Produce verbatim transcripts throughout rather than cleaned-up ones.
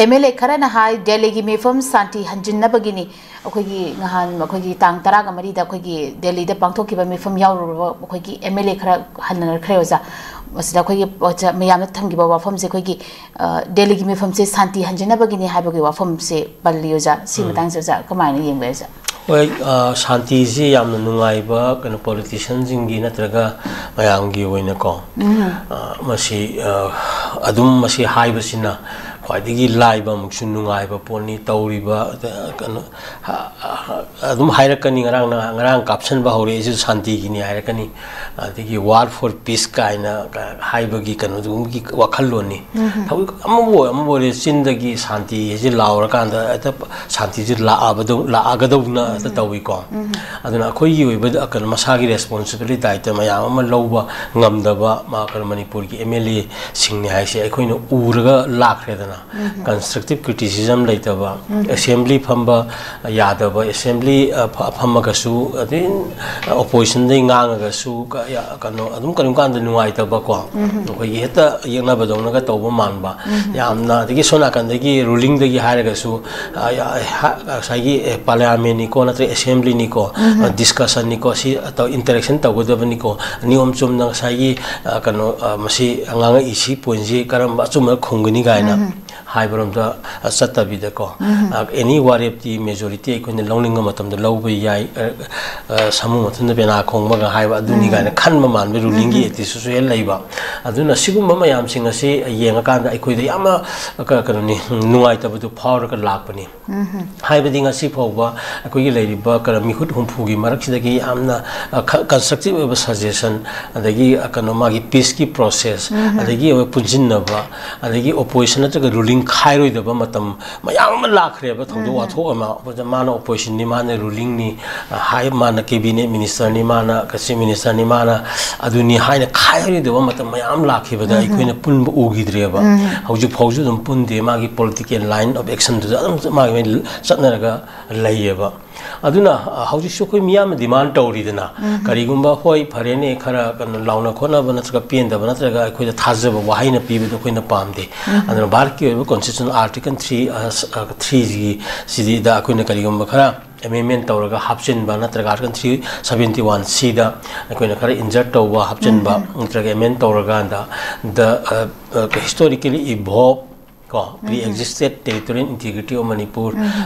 M L A ꯈꯔꯅ ꯍꯥꯏ, ꯗꯦꯜꯂꯤꯒꯤ ꯃꯤꯐꯝ ꯁꯥꯟꯇꯤ ꯍꯟꯖꯤꯟꯅꯕꯒꯤꯅꯤ꯫ ꯑꯩꯈꯣꯏꯒꯤ ꯅꯍꯥꯟ ꯑꯩꯈꯣꯏꯒꯤ ꯇꯥꯡ ꯇꯔꯥꯒ ꯃꯔꯤꯗ ꯑꯩꯈꯣꯏꯒꯤ ꯗꯦꯜꯂꯤꯗ ꯄꯥꯡꯊꯣꯛꯈꯤꯕ ꯃꯤꯐꯝ ꯌꯥꯎꯔꯨꯔꯕ ꯑꯩꯈꯣꯏꯒꯤ ꯑꯦꯝ ꯑꯦꯜ ꯑꯦ ꯈꯔ ꯍꯟꯅꯈ꯭ꯔꯦ, ꯑꯣꯖꯥ꯫ ꯃꯁꯤꯗ ꯑꯩꯈꯣꯏꯒꯤ, ꯑꯣꯖꯥ, ꯃꯌꯥꯝꯅ ꯊꯝꯈꯤꯕ ꯋꯥꯐꯝꯁꯦ ꯑꯩꯈꯣꯏꯒꯤ, ꯑ, ꯗꯦꯜꯂꯤꯒꯤ ꯃꯤꯐꯝꯁꯦ ꯁꯥꯟꯇꯤ ꯍꯟꯖꯤꯟꯅꯕꯒꯤꯅꯤ ꯍꯥꯏꯕꯒꯤ ꯋꯥꯐꯝꯁꯦ ꯄꯜꯂꯤ, ꯑꯣꯖꯥ꯫ ꯁꯤ ꯎꯝ꯫ ꯃꯇꯥꯡꯁꯦ ꯑꯣꯖꯥ ꯀꯃꯥꯏꯅ ꯌꯦꯡꯕ, ꯑꯣꯖꯥ? ꯍꯣꯏ, ꯑ, ꯁꯥꯟꯇꯤꯁꯤ ꯌꯥꯝꯅ ꯅꯨꯡꯉꯥꯏꯕ, ꯀꯩꯅꯣ, ꯄꯣꯂꯤꯇꯤꯁꯤꯌꯥꯟꯁꯤꯡꯒꯤ ꯅꯠꯇ꯭ꯔꯒ ꯃꯌꯥꯝꯒꯤ ꯑꯣꯏꯅꯀꯣ, ꯎꯝ꯫ ꯑ, ꯃꯁꯤ, ꯑ, ꯑꯗꯨꯝ ꯃꯁꯤ ꯍꯥꯏꯕꯁꯤꯅ ꯈ꯭ꯋꯥꯏꯗꯒꯤ ꯂꯥꯏꯕ ꯑꯃꯨꯛꯁꯨ ꯅꯨꯡꯉꯥꯏꯕ ꯄꯣꯠꯅꯤ꯫ ꯇꯧꯔꯤꯕ, ꯑ, ꯀꯩꯅꯣ, ꯑ, ꯑ, ꯑꯗꯨꯝ ꯍꯥꯏꯔꯛꯀꯅꯤ, "ꯉꯔꯥꯡꯅ, ꯉꯔꯥꯡ ꯀꯥꯞꯁꯟꯕ ꯍꯧꯔꯛꯏꯁꯤꯁꯨ ꯁꯥꯟꯇꯤꯒꯤꯅꯤ" ꯍꯥꯏꯔꯛꯀꯅꯤ꯫ ꯑꯗꯒꯤ "War for Peace" ꯀꯥꯏꯅ ꯍꯥꯏꯕꯒꯤ ꯀꯩꯅꯣꯗꯨꯒꯤ ꯋꯥꯈꯜꯂꯣꯟꯅꯤ꯫ ꯎꯝ꯫ ꯍꯧꯖꯤꯛ ꯑꯃꯕꯨ ꯑꯣꯏ, ꯑꯃꯕꯨ ꯑꯣꯏꯔꯦ, ꯆꯤꯟꯗꯒꯤ ꯁꯥꯟꯇꯤ ꯍꯥꯏꯁꯦ ꯂꯥꯎꯔꯀꯥꯟꯗ ꯍꯦꯛꯇ ꯁꯥꯟꯇꯤꯁꯦ ꯂꯥꯛꯑꯕꯗꯧ-, ꯂꯥꯛꯑꯒꯗꯧꯅ ꯍꯦꯛꯇ ꯎꯝ꯫ ꯇꯧꯏꯀꯣ꯫ ꯎꯝ꯫ ꯑꯗꯨꯅ ꯑꯩꯈꯣꯏꯒꯤ ꯑꯣꯏꯕ ꯀꯩꯅꯣ, ꯃꯁꯥꯒꯤ ꯔꯦꯁꯄꯣꯟꯁꯤꯕꯤꯂꯤꯇꯤ, ꯗꯥꯌꯤꯠꯇ ꯃꯌꯥꯝ ꯑꯃ ꯂꯧꯕ ꯉꯝꯗꯕ, ꯃꯥ, ꯀꯩꯅꯣ, ꯃꯅꯤꯄꯨꯔꯒꯤ ꯑꯦꯝ ꯑꯦꯜ ꯑꯦꯁꯤꯡꯅꯤ ꯍꯥꯏꯁꯦ ꯑꯩꯈꯣꯏꯅ ꯎꯔꯒ ꯂꯥꯛꯈ꯭ꯔꯦꯗꯅ꯫ ꯎꯝ꯫ ꯀꯟꯁꯇ꯭ꯔꯛꯇꯤꯞ ꯀ꯭ꯔꯤꯇꯤꯁꯤꯖꯝ ꯂꯩꯇꯕ, ꯎꯝ꯫ ꯑꯦꯁꯦꯝꯕ꯭ꯂꯤ ꯐꯝꯕ ꯌꯥꯗꯕ, ꯑꯦꯁꯦꯝꯕ꯭ꯂꯤ, ꯑ, ꯐ-, ꯐꯝꯃꯒꯁꯨ, ꯑꯗꯩ ꯑꯣꯄꯣꯖꯤꯁꯟꯗꯩ ꯉꯥꯡꯉꯒꯁꯨ, ꯀ-, ꯌꯥ-, ꯀꯩꯅꯣ, ꯑꯗꯨꯝ ꯀꯔꯤꯒꯨꯝꯕ ꯀꯥꯟꯗ ꯅꯨꯡꯉꯥꯏꯇꯕꯀꯣ, ꯎꯝ꯫ ꯑꯩꯈꯣꯏꯒꯤ ꯍꯦꯛꯇ ꯌꯦꯛꯅꯕꯗꯧꯅꯒ ꯇꯧꯕ ꯃꯥꯟꯕ, ꯎꯝ꯫ ꯌꯥꯝꯅ, ꯑꯗꯒꯤ ꯁꯣꯝ ꯅꯥꯀꯟꯗꯒꯤ ꯔꯨꯂꯤꯡꯗꯒꯤ ꯍꯥꯏꯔꯒꯁꯨ, ꯑ, ꯌꯥ-, ꯍ-, ꯉꯁꯥꯏꯒꯤ, ꯑꯦ, ꯄꯥꯔꯂꯤꯌꯥꯃꯦꯟꯅꯤꯀꯣ, ꯅꯠꯇ꯭ꯔꯒ ꯑꯦꯁꯦꯝꯕ꯭ꯂꯤꯅꯤꯀꯣ, ꯎꯝ꯫ ꯑ, ꯗꯤꯁꯀꯁꯟꯅꯤꯀꯣ, ꯁꯤ ꯇꯧ-, ꯏꯟꯇꯔꯦꯛꯁꯟ ꯇꯧꯒꯗꯕꯅꯤꯀꯣ, ꯅꯤꯌꯣꯝ ꯆꯨꯝꯅ ꯉꯁꯥꯏꯒꯤ, ꯑ, ꯀꯩꯅꯣ, ꯑ, ꯃꯁꯤ ꯉꯥꯡꯉꯛꯏꯁꯤ ꯄꯣꯏꯟꯁꯤ ꯀꯔꯝꯕ ꯑꯆꯨꯝꯕ ꯈꯨꯝꯒꯅꯤ ꯀꯥꯏꯅ ꯎꯝ꯫ ꯍꯥꯏꯕꯔꯣꯝꯗ, ꯑ, ꯆꯠꯇꯕꯤꯗꯀꯣ, ꯎꯝ꯫ ꯑ, ꯑꯦꯅꯤ ꯋꯥꯔꯦꯞꯇꯤ ꯃꯦꯖꯣꯔꯤꯇꯤ ꯑꯩꯈꯣꯏꯅ ꯂꯧꯅꯤꯡꯕ ꯃꯇꯝꯗ ꯂꯧꯕ ꯌꯥꯏ, ꯑ, ꯑ, "ꯁꯃꯨ ꯃꯊꯟꯗ ꯄꯦꯅꯥ ꯈꯣꯡꯕꯒ" ꯍꯥꯏꯕ ꯑꯗꯨꯅꯤ ꯎꯝ꯫ ꯀꯥꯏꯅ ꯈꯟꯕ ꯃꯥꯟꯕ ꯔꯨꯂꯤꯡꯒꯤ ꯎꯝ꯫ ꯑꯦꯇꯤꯆꯨꯠꯁꯨ ꯍꯦꯛ ꯂꯩꯕ꯫ ꯑꯗꯨꯅ ꯁꯤꯒꯨꯝꯕ ꯃꯌꯥꯝꯁꯤꯡ ꯑꯁꯤ ꯌꯦꯡꯉꯀꯥꯟꯗ ꯑꯩꯈꯣꯏꯗ ꯌꯥꯝꯅ, ꯑ, ꯀ-, ꯀꯩꯅꯣꯅꯤ, ꯅꯨꯡꯉꯥꯏꯇꯕꯗꯨ ꯐꯥꯎꯔꯒ ꯂꯥꯛꯄꯅꯤ꯫ ꯎꯝ꯫ ꯍꯥꯏꯕꯗꯤ ꯉꯁꯤ ꯐꯥꯎꯕ ꯑꯩꯈꯣꯏꯒꯤ ꯂꯩꯔꯤꯕ ꯀꯔ-, ꯃꯤꯍꯨꯠ ꯍꯨꯝꯐꯨꯒꯤ ꯃꯔꯛꯁꯤꯗꯒꯤ ꯌꯥꯝꯅ, ꯑ, ꯈ-, ꯀꯟꯁꯇ꯭ꯔꯛꯇꯤꯞ ꯑꯣꯏꯕ ꯁꯖꯦꯁꯟ, ꯑꯗꯒꯤ, ꯑ, ꯀꯩꯅꯣ, ꯃꯥꯒꯤ ꯄꯤꯁꯀꯤ ꯄ꯭ꯔꯣꯁꯦꯁ, ꯎꯝ꯫ ꯑꯗꯒꯤ ꯑꯩꯈꯣꯏ ꯄꯨꯟꯁꯤꯟꯅꯕ, ꯑꯗꯒꯤ ꯑꯣꯄꯣꯖꯤꯁꯟ ꯅꯠꯇ꯭ꯔꯒ ꯔꯨꯂꯤꯡ ꯈꯥꯏꯔꯣꯏꯗꯕ ꯃꯇꯝ ꯃꯌꯥꯝ ꯑꯃ ꯂꯥꯛꯈ꯭ꯔꯦꯕ, ꯊꯧꯗꯣꯛ ꯎꯝ꯫ ꯋꯥꯊꯣꯛ ꯑꯃ꯫ ꯑꯣꯖꯥ, ꯃꯥꯅ ꯑꯣꯄꯣꯖꯤꯁꯟꯅꯤ, ꯃꯥꯅ ꯔꯨꯂꯤꯡꯅꯤ, ꯑ, ꯍꯥꯏ, ꯃꯥꯅ ꯀꯦꯕꯤꯅꯦꯠ ꯃꯤꯅꯤꯁꯇꯔꯅꯤ, ꯃꯥꯅ ꯀ-, ꯆꯤꯐ ꯃꯤꯅꯤꯁꯇꯔꯅꯤ, ꯃꯥꯅ ꯑꯗꯨꯅꯤ ꯍꯥꯏꯅ ꯈꯥꯏꯔꯣꯏꯗꯕ ꯃꯇꯝ ꯃꯌꯥꯝ ꯂꯥꯛꯈꯤꯕꯗ ꯎꯝ꯫ ꯑꯩꯈꯣꯏꯅ ꯄꯨꯟꯕ ꯎꯈꯤꯗ꯭ꯔꯦꯕ꯫ ꯎꯝ꯫ ꯍꯧꯖꯤꯛ ꯐꯥꯎꯁꯨ ꯑꯗꯨꯝ ꯄꯨꯟꯗꯦ꯫ ꯃꯥꯒꯤ ꯄꯣꯂꯤꯇꯤꯀꯦꯜ ꯂꯥꯏꯟ ꯑꯣꯐ ꯑꯦꯛꯁꯟꯗꯨꯗ ꯑꯗꯨꯝ ꯃꯥꯒꯤ ꯃꯥꯒꯤ ꯆꯠꯅꯔꯒ ꯂꯩꯌꯦꯕ꯫ ꯑꯗꯨꯅ ꯑ, ꯍꯧꯖꯤꯛꯁꯨ ꯑꯩꯈꯣꯏ ꯃꯤꯌꯥꯝꯅ ꯗꯤꯃꯥꯟ ꯇꯧꯔꯤꯗꯅ, ꯀꯔꯤꯒꯨꯝꯕ, ꯍꯣꯏ, ꯐꯔꯦꯅꯦ, ꯈꯔ ꯀꯩꯅꯣ ꯂꯥꯎꯅ ꯈꯣꯠꯅꯕ ꯅꯠꯇ꯭ꯔꯒ ꯄꯦꯟꯗꯕ ꯅꯠꯇ꯭ꯔꯒ ꯑꯩꯈꯣꯏꯗ ꯊꯥꯖꯕ ꯋꯥꯍꯩꯅ ꯄꯤꯕꯗꯣ ꯑꯩꯈꯣꯏꯅ ꯄꯥꯝꯗꯦ꯫ ꯑꯗꯨꯅ ꯚꯥꯔꯠꯀꯤ ꯑꯣꯏꯕ ꯀꯣꯟꯁꯇꯤꯇ꯭ꯌꯨꯁꯟ ꯑꯥꯔꯇꯤꯀꯜ ꯊ꯭ꯔꯤ, ꯊ꯭ꯔꯤꯒꯤ ꯁꯤꯗ ꯑꯩꯈꯣꯏꯅ ꯀꯔꯤꯒꯨꯝꯕ ꯈꯔ ꯑꯦꯃꯦꯟꯃꯦꯟ ꯇꯧꯔꯒ ꯍꯥꯞꯆꯤꯟꯕ ꯅꯠꯇ꯭ꯔꯒ ꯑꯥꯔꯇꯤꯀꯜ ꯊ꯭ꯔꯤ ꯁꯕꯦꯟꯇꯤ ꯋꯥꯟ ꯁꯤꯗ ꯑꯩꯈꯣꯏꯅ ꯈꯔ ꯏꯟꯁꯔꯠ ꯇꯧꯕ, ꯍꯥꯞꯆꯤꯟꯕ ꯅꯠꯇ꯭ꯔꯒ ꯑꯦꯃꯦꯟ ꯇꯧꯔꯀꯥꯟꯗ, the historically evolved ꯀꯣ, pre existed territorial integrity of Manipur,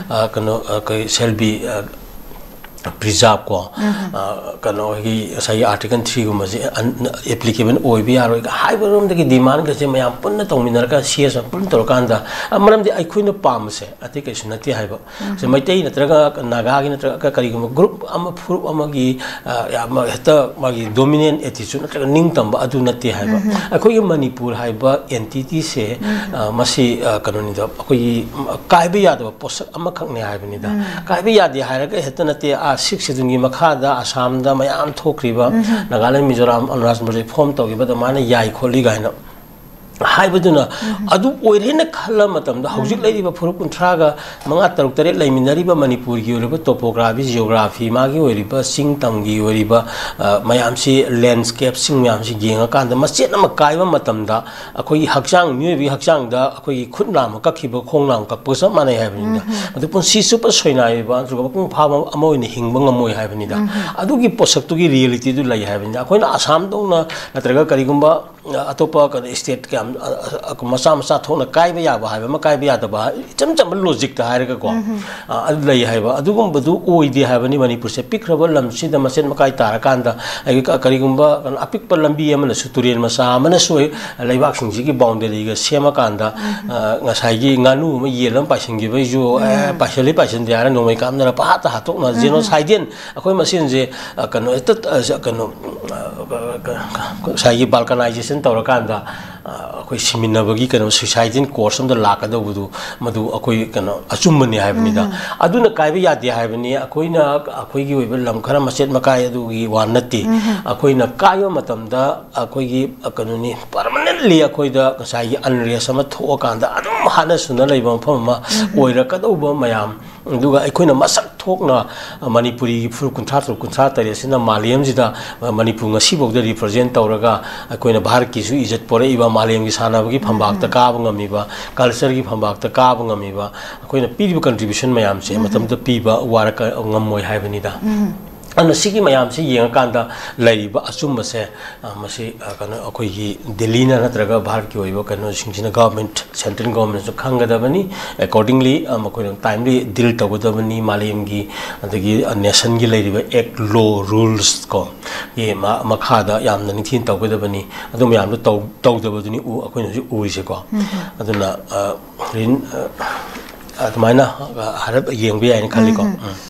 ꯀꯩꯅꯣ, ꯑꯩꯈꯣꯏ shall be preserved ꯀꯣ, ꯀꯩꯅꯣꯒꯤ ꯉꯁꯥꯏꯒꯤ ꯑꯥꯔꯇꯤꯀꯜ ꯊ꯭ꯔꯤꯒꯨꯝꯕꯁꯦ ꯑꯦꯄ꯭ꯂꯤꯀꯦꯕꯜ ꯑꯣꯏꯕ ꯌꯥꯔꯣꯏ ꯍꯥꯏꯕꯔꯣꯝꯗꯒꯤ ꯗꯤꯃꯥꯟꯒꯁꯦ ꯃꯌꯥꯝ ꯄꯨꯟꯅ ꯇꯧꯃꯤꯟꯅꯔꯒ, ꯁꯤ ꯑꯦꯁ ꯄꯨꯟꯅ ꯇꯧꯔꯀꯥꯟꯗ, ꯃꯔꯝꯗꯤ ꯑꯩꯈꯣꯏꯅ ꯄꯥꯝꯕꯁꯦ ꯑꯇꯩ ꯀꯩꯁꯨ ꯅꯠꯇꯦ ꯍꯥꯏꯕ꯫ ꯁꯦ ꯃꯩꯇꯩ ꯅꯠꯇ꯭ꯔꯒ ꯅꯥꯒꯥꯒꯤ ꯅꯠꯇ꯭ꯔꯒ ꯀꯔꯤꯒꯨꯝꯕ ꯒ꯭ꯔꯨꯞ ꯑꯃ, ꯐꯨꯔꯨꯞ ꯑꯃꯒꯤ, ꯑ, ꯌꯥꯝ ꯍꯦꯛꯇ ꯃꯥꯒꯤ ꯗꯣꯃꯤꯅꯦꯟ ꯑꯦꯇꯤꯆꯨꯠ ꯅꯠꯇ꯭ꯔꯒ ꯅꯤꯡꯇꯝꯕ ꯑꯗꯨ ꯅꯠꯇꯦ ꯍꯥꯏꯕ꯫ ꯑꯩꯈꯣꯏꯒꯤ ꯃꯅꯤꯄꯨꯔ ꯍꯥꯏꯕ ꯑꯦꯟꯇꯤꯇꯤꯁꯦ, ꯑ, ꯃꯁꯤ, ꯑ, ꯀꯩꯅꯣꯅꯤꯗ, ꯑꯩꯈꯣꯏꯒꯤ, ꯎꯝ, ꯀꯥꯏꯕ ꯌꯥꯗꯕ ꯄꯣꯠꯁꯛ ꯑꯃꯈꯛꯅꯦ ꯍꯥꯏꯕꯅꯤꯗ꯫ ꯀꯥꯏꯕ ꯌꯥꯗꯦ ꯍꯥꯏꯔꯒ ꯍꯦꯛꯇ ꯅꯠꯇꯦ, ꯑꯥ, ꯁꯤꯛꯁ ꯁꯦꯗꯨꯜꯒꯤ ꯃꯈꯥꯗ ꯑꯁꯥꯝꯗ ꯃꯌꯥꯝ ꯊꯣꯛꯈ꯭ꯔꯤꯕ, ꯅꯥꯒꯥꯂꯦꯟ, ꯃꯤꯖꯣꯔꯥꯝ, ꯑꯔꯨꯅꯥꯆꯜ ꯄ꯭ꯔꯗꯦꯁ ꯐꯣꯝ ꯇꯧꯈꯤꯕ ꯑꯗꯨꯃꯥꯏꯅ ꯌꯥꯏ ꯈꯣꯠꯂꯤ ꯀꯥꯏꯅ ꯍꯥꯏꯕꯗꯨꯅ, ꯑꯗꯨ ꯑꯣꯏꯔꯦꯅ ꯈꯜꯂ ꯃꯇꯝꯗ, ꯍꯧꯖꯤꯛ ꯂꯩꯔꯤꯕ ꯐꯨꯔꯨꯞ ꯀꯨꯟꯊ꯭ꯔꯥꯒ ꯃꯉꯥ, ꯇꯔꯨꯛ, ꯇꯔꯦꯠ ꯂꯩꯃꯤꯟꯅꯔꯤꯕ ꯃꯅꯤꯄꯨꯔꯒꯤ ꯑꯣꯏꯔꯤꯕ ꯇꯣꯄꯣꯒ꯭ꯔꯥꯐꯤ, ꯖꯤꯑꯣꯒ꯭ꯔꯥꯐꯤ, ꯃꯥꯒꯤ ꯑꯣꯏꯔꯤꯕ ꯆꯤꯡ ꯇꯝꯒꯤ ꯑꯣꯏꯔꯤꯕ, ꯑ, ꯃꯌꯥꯝꯁꯤ, ꯂꯦꯟꯁ꯭ꯀꯦꯞꯁꯤꯡ ꯃꯌꯥꯝꯁꯤ ꯌꯦꯡꯉꯀꯥꯟꯗ, ꯃꯆꯦꯠ ꯑꯃ ꯀꯥꯏꯕ ꯃꯇꯝꯗ ꯑꯩꯈꯣꯏꯒꯤ ꯍꯛꯆꯥꯡ, ꯃꯤꯑꯣꯏꯕꯒꯤ ꯍꯛꯆꯥꯡꯗ ꯑꯩꯈꯣꯏꯒꯤ ꯈꯨꯠ ꯅꯥꯝꯃ ꯀꯛꯈꯤꯕ, ꯈꯣꯡ ꯅꯥꯝꯃ ꯀꯛꯄꯒ ꯆꯞ ꯃꯥꯟꯅꯩ ꯍꯥꯏꯕꯅꯤꯗ꯫ ꯑꯗꯨ ꯄꯨꯟꯁꯤ ꯆꯨꯞꯄ ꯁꯣꯏꯅꯥꯏꯔꯤꯕ ꯅꯠꯇ꯭ꯔꯒ ꯃꯄꯨꯡ ꯐꯥꯕ ꯑꯃ ꯑꯣꯏꯅ ꯍꯤꯡꯕ ꯉꯝꯃꯣꯏ ꯍꯥꯏꯕꯅꯤꯗ꯫ ꯑꯗꯨꯒꯤ ꯄꯣꯠꯁꯛꯇꯨꯒꯤ ꯔꯤꯌꯦꯂꯤꯇꯤꯗꯨ ꯂꯩ ꯍꯥꯏꯕꯅꯤꯗ꯫ ꯑꯩꯈꯣꯏꯅ ꯑꯁꯥꯝꯗꯧꯅ ꯅꯠꯇ꯭ꯔꯒ ꯀꯔꯤꯒꯨꯝꯕ ꯑꯇꯣꯞꯄ ꯀꯩꯅꯣ ꯁ꯭ꯇꯦꯠ ꯀꯌꯥꯝ, ꯑ, ꯑ, ꯃꯆꯥ ꯃꯆꯥ ꯊꯣꯛꯅ ꯀꯥꯏꯕ ꯌꯥꯕ ꯍꯥꯏꯕ ꯑꯃ, ꯀꯥꯏꯕ ꯌꯥꯗꯕ, ꯏꯆꯝ ꯆꯝꯕ ꯂꯣꯖꯤꯛꯇ ꯍꯥꯏꯔꯒꯀꯣ, ꯑ, ꯑꯗꯨ ꯂꯩ ꯍꯥꯏꯕ꯫ ꯑꯗꯨꯒꯨꯝꯕꯗꯨ ꯑꯣꯏꯗꯦ ꯍꯥꯏꯕꯅꯤ꯫ ꯃꯅꯤꯄꯨꯔꯁꯦ ꯄꯤꯛꯈ꯭ꯔꯕ ꯂꯝꯁꯤꯗ ꯃꯆꯦꯠ ꯃꯀꯥꯏ ꯇꯥꯔꯀꯥꯟꯗ, ꯑꯩ ꯀ-, ꯀꯔꯤꯒꯨꯝꯕ ꯀꯩꯅꯣ ꯑꯄꯤꯛꯄ ꯂꯝꯕꯤ ꯑꯃꯅꯁꯨ, ꯇꯨꯔꯦꯜ ꯃꯆꯥ ꯑꯃꯅꯁꯨ ꯂꯩꯕꯥꯛꯁꯤꯡꯁꯤꯒꯤ ꯕꯥꯎꯟꯗꯔꯤꯒ ꯁꯦꯝꯃꯀꯥꯟꯗ, ꯑ, ꯉꯁꯥꯏꯒꯤ ꯉꯥꯅꯨ ꯑꯃ ꯌꯦꯟ ꯑꯃ ꯄꯥꯏꯁꯤꯟꯈꯤꯕꯩꯁꯨ, ꯑꯦ, ꯄꯥꯏꯁꯤꯜꯂꯤ ꯄꯥꯏꯁꯤꯟꯗꯦ ꯍꯥꯏꯔ ꯅꯣꯡꯃꯩ ꯀꯥꯞꯅꯔ ꯄꯍꯥꯠꯇ ꯍꯥꯠꯇꯣꯛꯅ, ꯖꯦꯅꯣꯁꯥꯏꯗꯤꯌꯟ ꯑꯩꯈꯣꯏ ꯃꯁꯦꯟꯁꯦ, ꯑ, ꯀꯩꯅꯣ, ꯍꯦꯛꯇ, ꯑ, ꯀꯩꯅꯣ, ꯑ, ꯉꯁꯥꯏꯒꯤ ꯕꯥꯜꯀꯅꯥꯏꯖꯦꯁꯟ ꯇꯧꯔꯀꯥꯟꯗ, ꯑ, ꯑꯩꯈꯣꯏ ꯁꯤꯃꯤꯟꯅꯕꯒꯤ ꯀꯩꯅꯣ, ꯁꯨꯏꯁꯥꯏꯗꯤꯌꯟ ꯀꯣꯔꯁ ꯑꯃꯗ ꯂꯥꯛꯀꯗꯧꯕꯗꯨ, ꯃꯗꯨ ꯑꯩꯈꯣꯏ, ꯀꯩꯅꯣ, ꯑꯆꯨꯝꯕꯅꯤ ꯍꯥꯏꯕꯅꯤꯗ꯫ ꯑꯗꯨꯅ ꯀꯥꯏꯕ ꯌꯥꯗꯦ ꯍꯥꯏꯕꯅꯤ꯫ ꯑꯩꯈꯣꯏꯅ, ꯑꯩꯈꯣꯏꯒꯤ ꯑꯣꯏꯕ ꯂꯝ ꯈꯔ ꯃꯆꯦꯠ ꯃꯀꯥꯏ ꯑꯗꯨꯒꯤ ꯋꯥ ꯅꯠꯇꯦ꯫ ꯑꯩꯈꯣꯏꯅ ꯀꯥꯏꯕ ꯃꯇꯝꯗ ꯑꯩꯈꯣꯏꯒꯤ, ꯑ, ꯀꯩꯅꯣꯅꯤ, ꯄꯔꯃꯅꯦꯟꯠꯂꯤ ꯑꯩꯈꯣꯏꯗ ꯉꯁꯥꯏꯒꯤ ꯑꯟꯔꯦꯁ ꯑꯃ ꯊꯣꯛꯑꯀꯥꯟꯗ ꯑꯗꯨꯝ ꯍꯥꯠꯅ ꯁꯨꯅ ꯂꯩꯕ ꯃꯐꯝ ꯑꯃ ꯑꯣꯏꯔꯛꯀꯗꯧꯕ ꯃꯌꯥꯝ ꯑꯗꯨꯒ ꯑꯩꯈꯣꯏꯅ ꯃꯁꯛ ꯊꯣꯛꯅ ꯃꯅꯤꯄꯨꯔꯤꯒꯤ ꯐꯨꯔꯨꯞ ꯀꯨꯟꯊ꯭ꯔꯥ ꯇꯔꯨꯛ, ꯀꯨꯟꯊ꯭ꯔꯥ ꯇꯔꯦꯠꯁꯤꯅ ꯃꯥꯂꯦꯝꯁꯤꯗ ꯃꯅꯤꯄꯨꯔ ꯉꯁꯤꯐꯥꯎꯗ represent ꯇꯧꯔꯒ, ꯑꯩꯈꯣꯏꯅ ꯚꯥꯔꯠꯀꯤꯁꯨ ꯏꯖꯠ ꯄꯣꯔꯛꯏꯕ, ꯃꯥꯂꯦꯝꯒꯤ ꯁꯥꯟꯅꯕꯒꯤ ꯐꯝꯕꯥꯛꯇ ꯀꯥꯕ ꯉꯝꯃꯤꯕ, cultureꯒꯤ ꯐꯝꯕꯥꯛꯇ ꯀꯥꯕ ꯉꯝꯃꯤꯕ, ꯑꯩꯈꯣꯏꯅ ꯄꯤꯔꯤꯕ contribution ꯃꯌꯥꯝꯁꯦ ꯃꯇꯝꯗꯨꯗ ꯄꯤꯕ ꯋꯥꯔꯛ ꯉꯝꯃꯣꯏ ꯍꯥꯏꯕꯅꯤꯗ꯫ ꯑꯗꯨꯅ ꯁꯤꯒꯤ ꯃꯌꯥꯝꯁꯤ ꯌꯦꯡꯉꯀꯥꯟꯗ ꯂꯩꯔꯤꯕ ꯑꯆꯨꯝꯕꯁꯦ, ꯑ, ꯃꯁꯤ, ꯑ, ꯀꯩꯅꯣ, ꯑꯩꯈꯣꯏꯒꯤ ꯗꯤꯜꯂꯤꯅ ꯅꯠꯇ꯭ꯔꯒ ꯚꯥꯔꯠꯀꯤ ꯑꯣꯏꯕ ꯀꯩꯅꯣꯁꯤꯡꯁꯤꯅ, government, central governmentꯅꯁꯨ ꯈꯪꯒꯗꯕꯅꯤ꯫ Accordingly, ꯑ, ꯃꯈꯣꯏꯅ timely deal ꯇꯧꯒꯗꯕꯅꯤ꯫ ꯃꯥꯂꯦꯝꯒꯤ, ꯑꯗꯒꯤ, ꯑ, nationꯒꯤ ꯂꯩꯔꯤꯕ act, law, rules ꯀꯣ, ꯒꯤ ꯃ-, ꯃꯈꯥꯗ ꯌꯥꯝꯅ ꯅꯤꯡꯊꯤꯅ ꯇꯧꯒꯗꯕꯅꯤ꯫ ꯑꯗꯨ ꯃꯌꯥꯝꯗꯣ ꯇꯧ-, ꯇꯧꯗꯕꯗꯨꯅꯤ ꯎ-, ꯑꯩꯈꯣꯏꯅ ꯍꯧꯖꯤꯛ ꯎꯔꯤꯁꯦꯀꯣ꯫ ꯑꯗꯨꯅ, ꯑ, ꯔꯤꯟ-, ꯑ, ꯑꯗꯨꯃꯥꯏꯅ, ꯑ, ꯍꯥꯏꯔꯞ ꯌꯦꯡꯕ ꯌꯥꯏꯅ ꯈꯜꯂꯤꯀꯣ꯫ ꯎꯝ꯫